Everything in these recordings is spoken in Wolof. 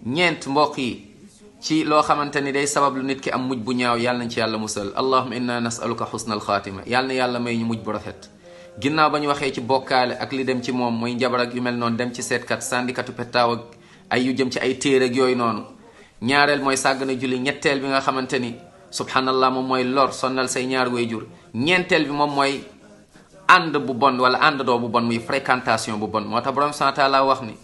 ñeent mbokk yi ci loo xamante ni day sabab lu nit ki am mujj bu ñaaw yàlla nañ ci yàlla musal allahumma inna nasaluka xusnal xaatima yàlla na yàlla may ñu mujj bu rafet. ginnaaw ba ñu waxee ci bokkaale ak li dem ci moom mooy njabar ak yu mel noonu dem ci seetkat sandikatu pettaaw ak ay yu jëm ci ay téere ak yooyu noonu. ñaareel mooy sàgg na julli. ñetteel bi nga xamante ni subhanallah moom mooy lor sonnal say ñaar waajur. ñeenteel bi moom mooy ànd bu bon wala àndandoo bu bon muy fréquentation bu bon moo tax borom subhanahu wa taala wax ni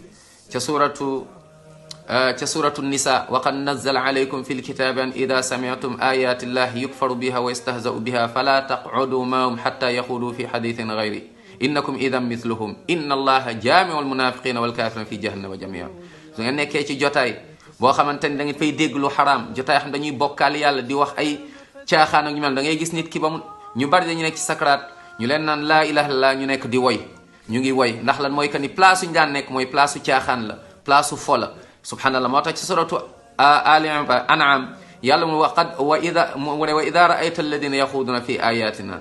ca suratu nisa wa qad nazzala alaykum fi lkitabi an ida sami'tum ayati llahi yukfaru biha wa yastahza'u biha fala taq'udu ma'ahum hatta yaxudu fi hadithin ghayri innakum idan mithluhum inna allaha jami'u almunafiqina walkafirina fi jahannama jami'a. su ngeen nekkee ci jotaay boo xamante ni da ngeen fay dégg lu xaraam jotaay xam dañuy bokkaal yàlla di wax ay caaxaan ak ñu mel da ngay gis nit ki ba mu ñu bari dañu nekk ci sakaraat ñu leen naan laa ilaha illallah ñu nekk di woy ñu ngi woy ndax lan mooy que ni place ñu daan nekk mooy place u caaxaan la place u fo la subhanallah moo tax ci suratu ali an'am yàlla mu wax wa ida ra'ayta alladina yaxuuduna fi ayatina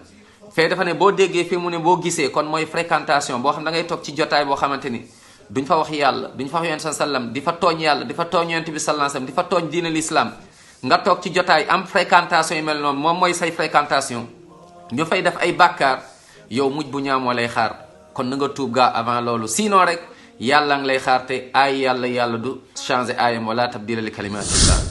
fee dafa ne boo déggee fii mu ne boo gisee kon mooy fréquentation boo xam da ngay toog ci jotaay boo xamante ni duñ fa wax yàlla duñ fa wax yonent sallam di fa tooñ yàlla di fa tooñ yonent bi sallallahu alayhi wasallam di fa tooñ diine l'islam nga toog ci jotaay am fréquentation yu mel noonu moom mooy say fréquentation ñu fay def ay bàkkaar yow mujj bu ñaaw moo lay xaar kon na nga tuub gaa avant loolu sinon rek yàlla ngi lay xaar te ay yàlla du changer aayam wala tabdila li kalimatillah